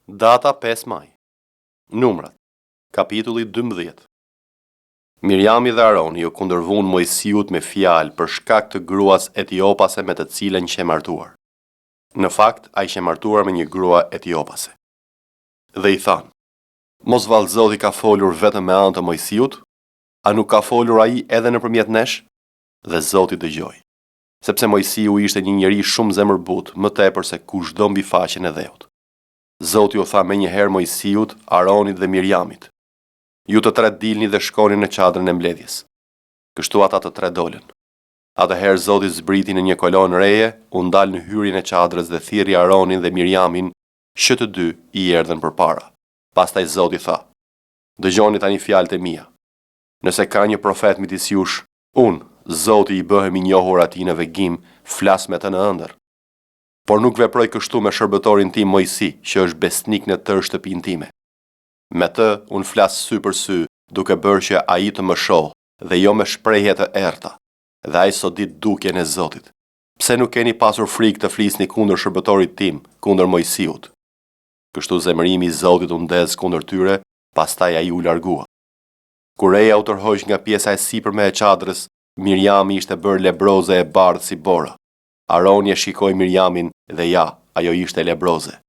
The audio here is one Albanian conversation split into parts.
Data 5 maj. Numrat. Kapitulli 12. Miriami dhe Aroni iu kundërvunë Moisiut me fjalë për shkak të gruas etiopase me të cilën qe martuar. Në fakt, ai qe martuar me një grua etiopase. Dhe i thanë, Mos vallë Zoti ka folur vetëm me anë të Moisiut? A nuk ka folur ai edhe nëpërmjet nesh? Dhe Zoti dëgjoi. Sepse Moisiu ishte një njeri shumë zemërbutë, më tepër se kushdo mbi faqen e dheut. Zoti u tha menjëherë Moisiut, Aronit dhe Miriamit, Ju të tre dilni dhe shkoni në çadrën e mbledhjes. Kështu ata të tre dolën. Atëherë Zoti zbriti në një kolonë reje, u ndal në hyrjen e çadrës dhe thirri Aronin dhe Miriamin, që të dy i erdhën përpara. Pastaj Zoti tha, Dëgjoni tani fjalët e mia. Nëse ka një profet midis jush, unë, Zoti i bëhem i njohur atij në vegim, flas me të në ëndërr. Por nuk veproj kështu me shërbëtorin tim Moisi, që është besnik në tërë shtëpinë time. Me të unë flas sy për sy, duke bërë që ai të më shohë, dhe jo me shprehje të errëta. Dhe ai sodit dukjen e Zotit. Pse nuk keni pasur frikë të flisni kundër shërbëtorit tim, kundër Moisiut? Kështu zemërimi i Zotit u ndez kundër tyre, pastaj ai u largua. Kur reja u tërhoq nga pjesa e sipërme e çadrës, Miriami ishte bërë lebroze e bardhë si bora. Aroni e shikoi Miriamin dhe ja, ajo ishte lebroze.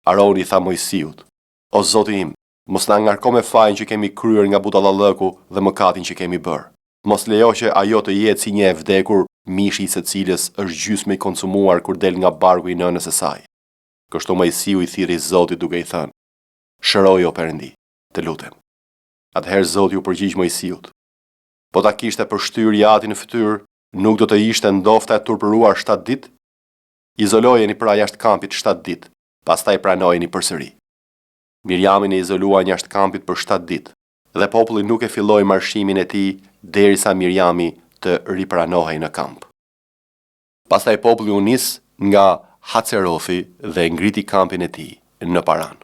Aroni i tha Moisiut, O zoti im, mos na ngarko me fajin që kemi kryer nga budallallëku dhe mëkatin që kemi bërë. Mos lejo që ajo të jetë si një e vdekur, mishi i së cilës është gjysmë i konsumuar kur del nga barku i nënës së saj. Kështu Moisiu i thirri Zotit duke i thënë, Shëroje o Perëndi, të lutem. Atëherë Zoti iu përgjigj Moisiut, Po ta kishte pështyrë i ati në fytyrë, Nuk do të ishte ndofta e turpëruar shtatë ditë? Izolojeni pra jashtë kampit shtatë ditë, pastaj pranojeni përsëri. Miriamin e izoluan jashtë kampit për shtatë ditë, dhe populli nuk e filloi marshimin e tij derisa Miriami të ripranohej në kamp. Pastaj populli u nis nga Hacerothi dhe ngriti kampin e tij në Paran.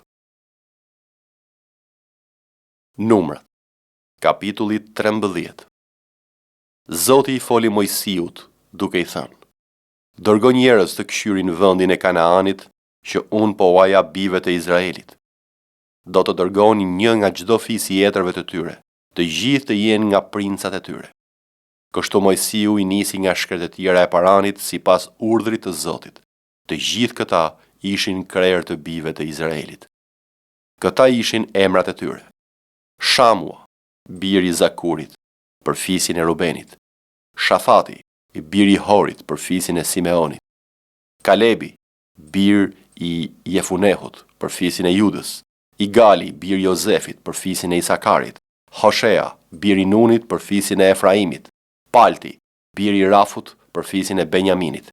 Numrat, kapitulli 13. Zoti i foli Moisiut, duke i thënë, Dërgo njerëz të këqyrin vendin e Kanaanit që unë po ua jap bijve të Izraelit. Do të dërgoni një nga çdo fis i etërve të tyre, të gjithë të jenë nga princat e tyre. Kështu Moisiu i nisi nga shkretëtira e Paranit sipas urdhrit të Zotit. Të gjithë këta ishin krerë të bijve të Izraelit. Këta ishin emrat e tyre, Shamua, bir i Zakurit, për fisin e Rubenit, Shafati, bir i Horit për fisin e Simeonit, Kalebi, bir i Jefunehut për fisin e Judës, Igali, bir i Jozefit për fisin e Isakarit, Hoshea, bir i Nunit për fisin e Efraimit, Palti, bir i Rafut për fisin e Benjaminit,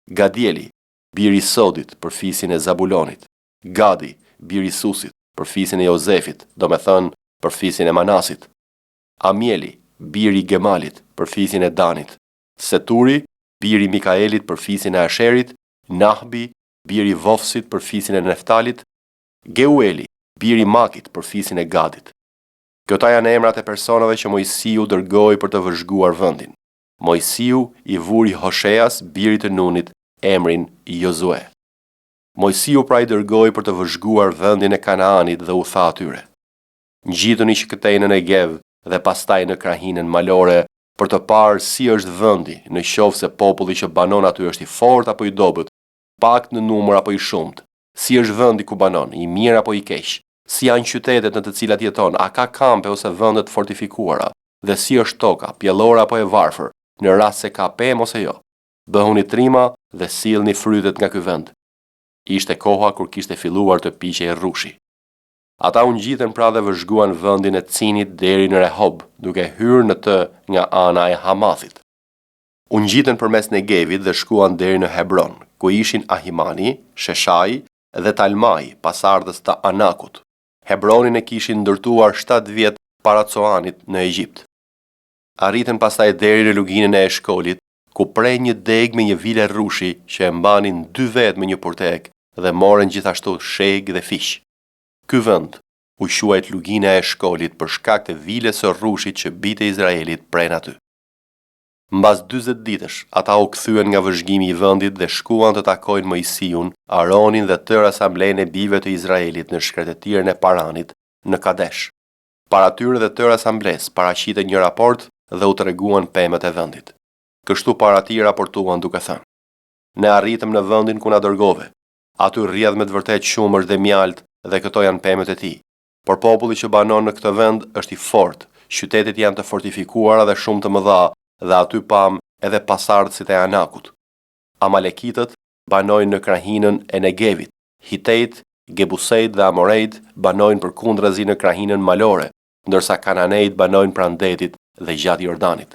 Gadieli, bir i Sodit për fisin e Zabulonit, Gadi, bir i Susit për fisin e Jozefit, domethënë për fisin e Manasit, Amieli, bir i Gemalit, për fisin e Danit, Seturi, bir i Mikaelit për fisin e Asherit, Nahbi, bir i Vofsit për fisin e Neftalit, Geueli, bir i Makit për fisin e Gadit. Këta janë emrat e personave që Moisiu dërgoi për të vëzhguar vendin. Moisiu i vuri Hosheas, birit të Nunit, emrin Jozue. Moisiu pra i dërgoi për të vëzhguar vendin e Kanaanit dhe u tha atyre, Ngjituni që këtej në Negev dhe pastaj në krahinën malore për të parë si është vendi, në qoftë se populli që banon aty është i fortë apo i dobët, pak në numër apo i shumtë, si është vendi ku banon, i mirë apo i keq, si janë qytetet në të cilat jeton, a ka kampe ose vende të fortifikuara, dhe si është toka, pjellore apo e varfër, në rast se ka pemë ose jo. Bëhuni trima dhe sillni frytet nga ky vend. Ishte koha kur kishte filluar të piqej rrushi. Ata u ngjitën pra dhe vëzhguan vendin e Cinit deri në Rehob, duke hyrë në të nga ana e Hamathit. U ngjitën përmes Negevit dhe shkuan deri në Hebron, ku ishin Ahimani, Sheshai dhe Talmai, pasardhës të Anakut. Hebronin e kishin ndërtuar shtatë vjet para Coanit në Egjipt. Arritën pastaj deri në luginën e Eshkolit, ku prenë një degë me një vile rrushi që e mbanin dy vetë me një purtekë dhe morën gjithashtu shegë dhe fiq. Ky vend u quajt Lugina e Eshkolit për shkak të viles së rrushit që bijtë e Izraelit prenë aty. Mbas 40 ditësh, ata u kthyen nga vëzhgimi i vendit dhe shkuan të takojnë Moisiun, Aronin dhe tërë asamblenë e bijve të Izraelit në shkretëtirën e Paranit, në Kadesh. Para tyre dhe tërë asamblesë paraqitën një raport dhe u treguan pemët e vendit. Kështu para tij raportuan duke thënë: Ne arritëm në vendin ku na dërgove. Aty rrjedh me të vërtetë qumësht dhe mjaltë dhe këto janë pemët e tij. Por populli që banon në këtë vend është i fortë, qytetet janë të fortifikuara dhe shumë të mëdha dhe aty pamë edhe pasardhësit e Anakut. Amalekitët banojnë në krahinën e Negevit, Hitejt, Gebusejt dhe Amorejt banojnë përkundrazi në krahinën malore, ndërsa Kananejt banojnë pranë detit dhe gjatë Jordanit.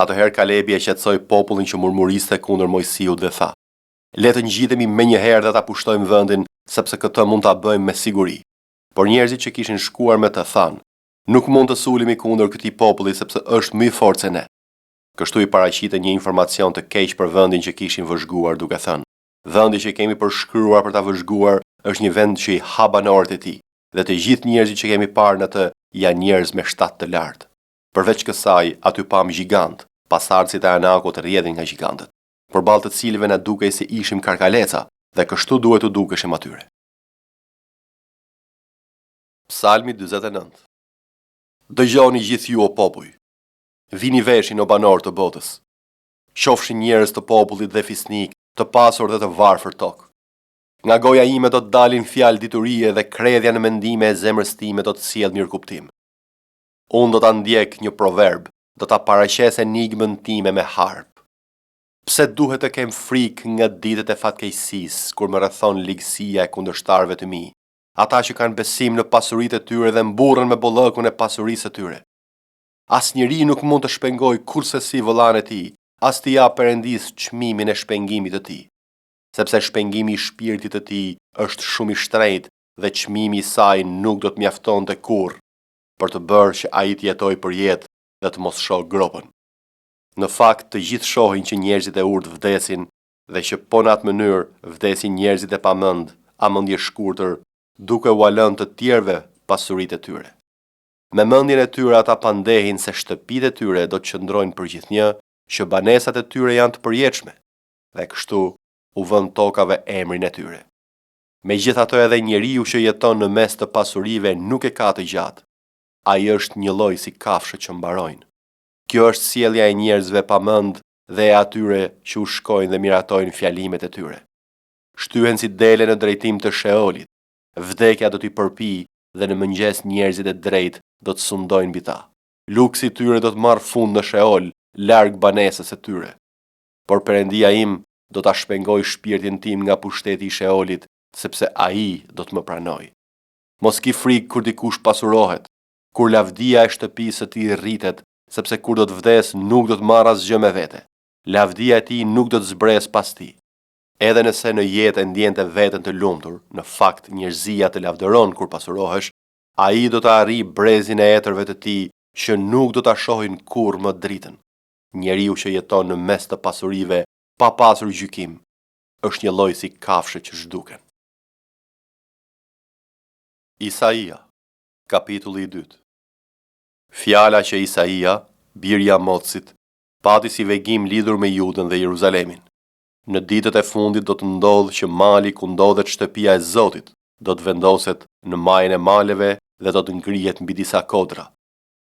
Atëherë Kalebi e qetësoi popullin që murmuriste kundër Moisiut dhe tha, Le të ngjitemi menjëherë dhe ta pushtojmë vendin, sepse këtë mund ta bëjmë me siguri. Por njerëzit që kishin shkuar me të thanë, Nuk mund të sulemi kundër këtij populli sepse është më i fortë se ne. Kështu i paraqitën një informacion të keq për vendin që kishin vëzhguar duke thënë, Vendi që kemi përshkruar për ta vëzhguar është një vend që i ha banorët e tij, dhe të gjithë njerëzit që kemi parë në të janë njerëz me shtat të lartë. Përveç kësaj, aty pamë gjigantë, pasardhësit e Anakut rrjedhin nga gjigantët. Përballë të cilëve na dukej se ishim karkaleca dhe kështu duhet t'u dukeshim atyre. Psalmi 49 Dëgjoni gjithë ju o popuj. Vini veshin o banorë të botës. Qofshin njerëz të popullit dhe fisnikë, të pasur dhe të varfër tok. Nga goja ime do të dalin fjalë diturie dhe kredhja në mendime e zemrës time do të sjellë mirëkuptim. Unë do ta ndjek një proverb, do ta paraqes enigmën time me harpë. Pse duhet të kem frikë nga ditët e fatkeqësisë, kur më rrethon ligësia e kundërshtarëve të mi, ata që kanë besim në pasuritë e tyre dhe mburren me bollëkun e pasurisë së tyre? Asnjeri nuk mund të shpengojë kurrsesi vëllanë e tij, as t'i japë Perëndisë çmimin e shpengimit të tij. Sepse shpengimi i shpirtit të tij është shumë i shtrenjtë dhe çmimi i saj nuk do të mjaftonte kurrë për të bërë që ai të jetojë përjetë dhe të mos shohë gropën. Në fakt, të gjithë shohin që njerëzit e urtë vdesin dhe që po në atë mënyrë vdesin njerëzit e pamend a mendjeshkurtër, duke ua lënë të tjerëve pasuritë e tyre. Me mendjen e tyre ata pandehin se shtëpitë e tyre do të qëndrojnë përgjithnjë, që banesat e tyre janë të përjetshme, dhe kështu u vënë tokave emrin e tyre. Megjithatë edhe njeriu që jeton në mes të pasurive nuk e ka të gjatë. Ai është njëlloj si kafshët që mbarojnë. Kjo është sjellja e njerëzve pa mend dhe e atyre që u shkojnë dhe miratojnë fjalimet e tyre. Shtyhen si dele në drejtim të Sheolit. Vdekja do t'i përpijë dhe në mëngjes njerëzit e drejtë do të sundojnë mbi ta. Luksi i tyre do të marrë fund në Sheol, larg banesës së tyre. Por Perëndia im do ta shpengojë shpirtin tim nga pushteti i Sheolit, sepse ai do të më pranojë. Mos ki frikë kur dikush pasurohet, kur lavdia e shtëpisë së tij rritet, sepse kur do të vdesë nuk do të marrë asgjë me vete. Lavdia e tij nuk do të zbresë pas tij. Edhe nëse në jetë e ndjente veten të lumtur, në fakt njerëzia të lavdëron kur pasurohesh, ai do të arrijë brezin e etërve të tij që nuk do ta shohin kurrë më dritën. Njeriu që jeton në mes të pasurive pa pasur gjykim, është njëlloj si kafshët që zhduken. Isaia Kapitulli i dytë. Fjala që Isaia, biri i Amotsit, pati si vegim lidhur me Judën dhe Jeruzalemin. Në ditët e fundit do të ndodhë që mali ku ndodhet shtëpia e Zotit do të vendoset në majën e maleve dhe do të ngrihet mbi disa kodra.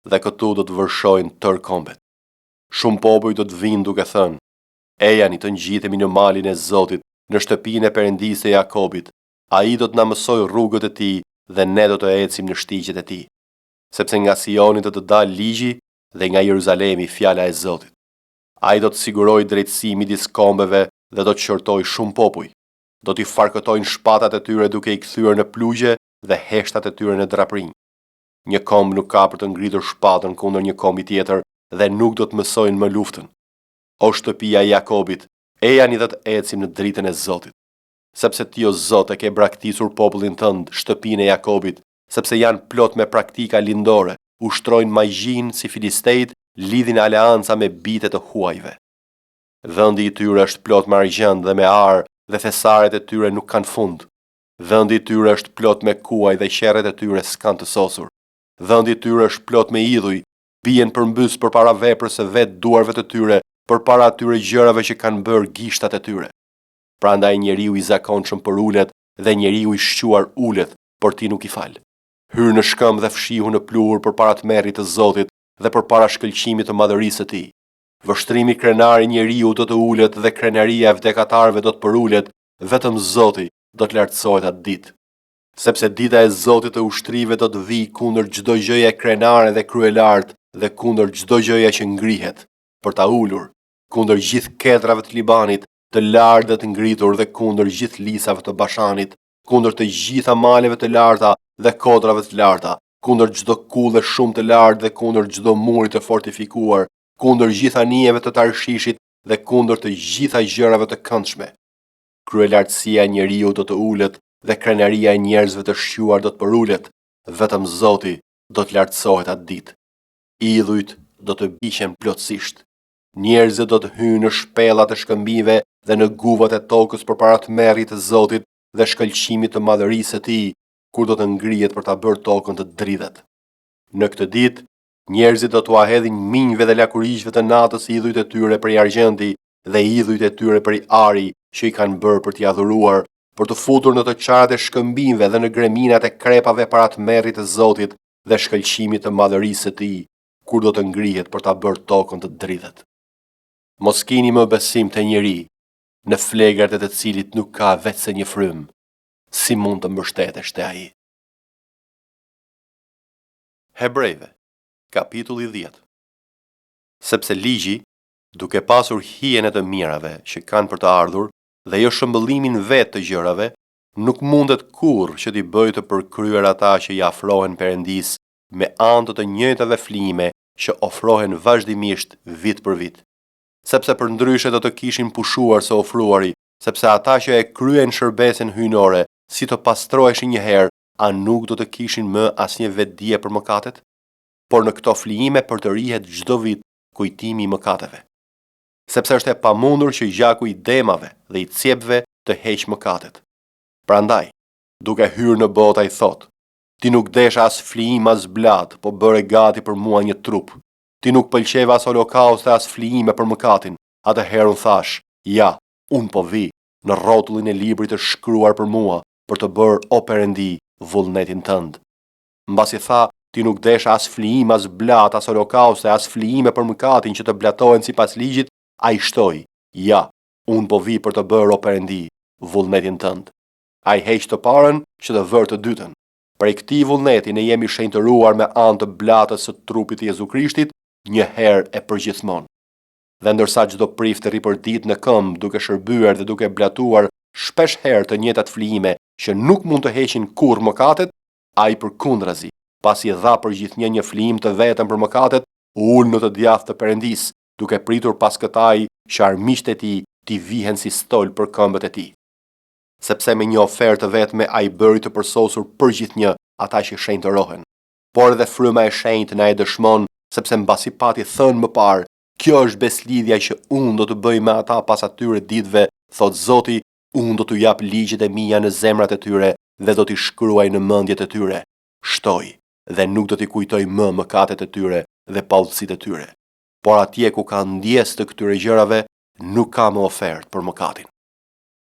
Dhe këtu do të vërshojnë tërë kombet. Shumë popuj do të vijnë duke thënë, Ejani të ngjitemi në malin e Zotit, në shtëpinë e Perëndisë së Jakobit, Ai do të na mësojë rrugët e tij dhe ne do të ecim në shtigjet e tij. Sepse nga Sioni do të dalë ligji dhe nga Jeruzalemi fjala e Zotit. Ai do të sigurojë drejtësi midis kombeve dhe do të qortojë shumë popuj. Do t'i farkëtojnë shpatat e tyre duke i kthyer në plugje dhe heshtat e tyre në draprinj. Një komb nuk ka për të ngritur shpatën kundër një kombi tjetër dhe nuk do të mësojnë më luftën. O shtëpia e Jakobit, ejani dhe të ecim në dritën e Zotit. Sepse ti o Zot e ke braktisur popullin tënd, shtëpinë e Jakobit, sepse janë plot me praktika lindore, ushtrojnë magjinë si filistejtë, lidhin aleanca me bijtë e të huajve. Vendi i tyre është plot me argjend dhe me ar dhe thesaret e tyre nuk kanë fund. Vendi i tyre është plot me kuaj dhe qerret e tyre s'kanë të sosur. Vendi i tyre është plot me idhuj. Bien përmbys përpara veprës së vetë duarve të tyre, përpara atyre gjërave që kanë bërë gishtat e tyre. Prandaj njeriu i zakonshëm përulet dhe njeriu i shquar ulet, por ti nuk i fal. Hyr në shkëmb dhe fshihu në pluhur përpara tmerrit të Zotit dhe përpara shkëlqimit të madhërisë së tij. Vështrimi krenar i njeriut do të ulet dhe krenaria e vdekatarëve do të përulet, vetëm Zoti do të lartësohet atë ditë. Sepse dita e Zotit të ushtrive do të vijë kundër çdo gjëje krenare dhe kryelartë dhe kundër çdo gjëje që ngrihet, për ta ulur, kundër gjithë kedrave të Libanit, të lartë dhe të ngritur dhe kundër gjithë lisave të Bashanit, kundër të gjitha maleve të larta dhe kodrave të larta, kundër çdo kulle shumë të lartë dhe kundër çdo muri të fortifikuar, kundër gjithë anijeve të Tarshishit dhe kundër të gjitha gjërave të këndshme. Kryelartësia e njeriut do të ulet dhe krenaria e njerëzve të shquar do të përulet, vetëm Zoti do të lartësohet atë ditë. Idhujt do të piqen plotësisht. Njerëzit do të hyjnë në shpellat e shkëmbinjve dhe në guvat e tokës përpara tmerrit të Zotit dhe shkëlqimit të madhërisë së tij, kur do të ngrihet për ta bërë tokën të dridhet. Në këtë ditë, njerëzit do t'ua hedhin minjve dhe lakuriqëve të natës idhujt e tyre prej argjendi dhe idhujt e tyre prej ari që i kanë bërë për t'i adhuruar, për t'u futur në të çarat e shkëmbinjve dhe në greminat e krepave para tmerrit të Zotit dhe shkëlqimit të madhërisë së tij, kur do të ngrihet për ta bërë tokën të dridhet. Mos kini më besim te njeri, në flegrat e të cilit nuk ka veçse një frymë, si mund të mbështetesh te ai? Hebrejve, kapitulli 10. Sepse ligji, duke pasur hijen e të mirave që kanë për të ardhur dhe jo shëmbëllimin vetë të gjërave, nuk mundet kurrë që t'i bëjë të përkryer ata që i afrohen Perëndisë me anë të të njëjtave flijime që ofrohen vazhdimisht vit për vit. Sepse përndryshe do të kishin pushuar së ofruari, sepse ata që e kryejnë shërbesën hyjnore, si të pastroheshin një herë, a nuk do të kishin më asnjë vetëdije për mëkatet? Por në këto flijime përtërihet çdo vit kujtimi i mëkateve. Sepse është e pamundur që gjaku i demave dhe i cjepve të heqë mëkatet. Prandaj, duke hyrë në botë ai thotë, Ti nuk deshe as flijim as blatë, po bëre gati për mua një trup. Ti nuk pëlqeve as holokauste as flijime për mëkatin. Atëherë unë thashë, Ja, unë po vij, në rrotullin e librit është shkruar për mua, për të bërë, o Perëndi, vullnetin tënd. Mbasi tha, ti nuk deshe as flijim as blatë as holokauste as flijime për mëkatin që të blatohen sipas ligjit, ai shtoi, Ja, unë po vij për të bërë, o Perëndi, vullnetin tënd. Ai heq të parën që të vërë të dytën. Prej këtij vullneti ne jemi shenjtëruar me anë të blatës së trupit të Jezu Krishtit një herë e përgjithmonë. Dhe ndërsa çdo prift rri përditë në këmbë duke shërbyer dhe duke blatuar shpesh herë të njëjtat flijime që nuk mund të heqin kurrë mëkatet, ai përkundrazi, pasi dha përgjithnjë një flijim të vetëm për mëkatet, u ul në të djathtë të Perëndisë, duke pritur paskëtaj që armiqtë e tij t'i vihen si stol për këmbët e tij. Sepse me një ofertë të vetme ai bëri të përsosur përgjithnjë ata që shenjtërohen. Por edhe Fryma e Shenjtë na e dëshmon, sepse mbasi pati thënë më parë, Kjo është besëlidhja që unë do të bëj me ata pas atyre ditëve, thotë Zoti, unë do t'u jap ligjet e mia në zemrat e tyre dhe do t'i shkruaj në mendjet e tyre. Shtoi, dhe nuk do t'i kujtoj më mëkatet e tyre dhe paudhësitë e tyre. Por atje ku ka ndjesë të këtyre gjërave, nuk ka më ofertë për mëkatin.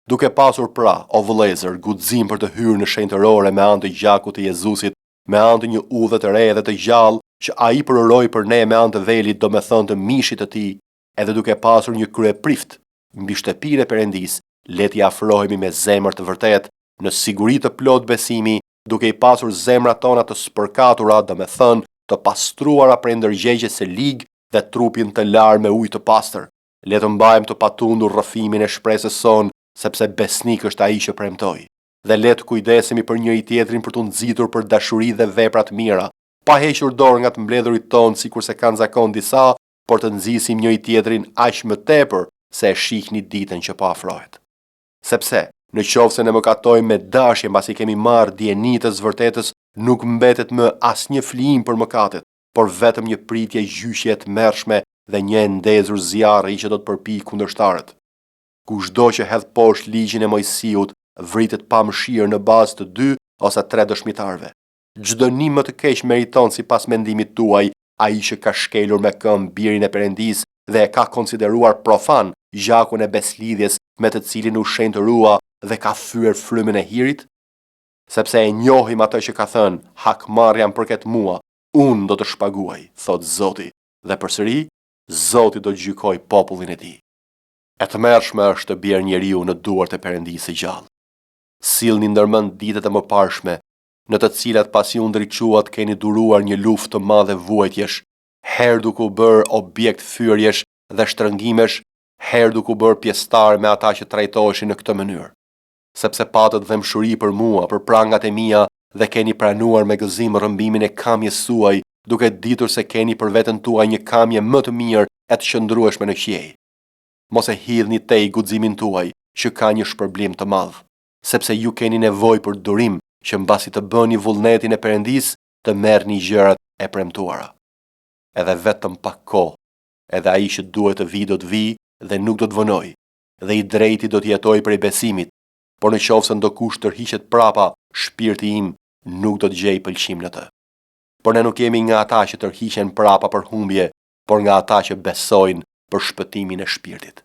Duke pasur pra, o vëllezër, guxim për të hyrë në shenjtërore me anë të gjakut të Jezusit, me anë të një udhe të re dhe të gjallë që ai përuroi për ne me anë të velit, domethënë të mishit të tij, edhe duke pasur një kryeprift mbi shtëpinë e Perëndisë, le t'i afrohemi me zemër të vërtetë, në siguri të plotë besimi, duke i pasur zemrat tona të spërkatura, domethënë të pastruara prej ndërgjegjes së ligë dhe trupin të larë me ujë të pastër. Le të mbajmë të patundur rrëfimin e shpresës sonë, sepse besnik është ai që premtoi. Dhe le të kujdesemi për njëri-tjetrin për t'u nxitur për dashuri dhe vepra të mira, pa hequr dorë nga të mbledhurit tonë sikurse kanë zakon disa, por të nxisim njëri-tjetrin aq më tepër se e shihni ditën që po afrohet. Sepse, në qoftë se ne mëkatojmë me dashje mbasi kemi marrë dijeni të së vërtetës, nuk mbetet më asnjë flijim për mëkatet, por vetëm një pritje gjyqi e tmerrshme dhe një e ndezur zjarri që do të përpijë kundërshtarët. Kushdo që hedh poshtë ligjin e Moisiut vritet pa mëshirë në bazë të dy ose tre dëshmitarëve. Ç'dënim më të keq meriton sipas mendimit tuaj? Ai që ka shkelur me këmbë Birin e Perëndisë dhe e ka konsideruar profan gjakun e besëlidhjes me të cilin u shenjtërua dhe ka fyer frymën e hirit? Sepse e njohim atë që ka thënë, Hakmarrja më përket mua, unë do të shpaguaj, thotë Zoti, dhe përsëri, Zoti do të gjykojë popullin e tij. E tmerrshme është të bjerë njeriu në duart e Perëndisë së gjallë. Sillni ndër mend ditët e mëparshme, në të cilat pasi u ndriçuat keni duruar një luftë të madhe vuajtjesh, herë duke u bërë objekt fyerjesh dhe shtrëngimesh, herë duke u bërë pjesëtarë me ata që trajtoheshin në këtë mënyrë. Sepse patët dhembshuri për mua, për prangat e mia dhe keni pranuar me gëzim rrëmbimin e kamjes suaj, duke ditur se keni për veten tuaj një kamje më të mirë e të qëndrueshme në qiej. Mos e hidhni tej guximin tuaj, që ka një shpërblim të madh, sepse ju keni nevojë për durim që mbasi të bëni vullnetin e Perëndisë të merrni gjërat e premtuara. Edhe vetëm pak kohë, edhe ai që duhet të vijë do të vijë dhe nuk do të vonojë, dhe i drejti do të jetojë prej besimit, por në qoftë se ndokush tërhiqet prapa, shpirti im nuk do të gjejë pëlqim në të. Por ne nuk jemi nga ata që tërhiqen prapa për humbje, por nga ata që besojnë për shpëtimin e shpirtit.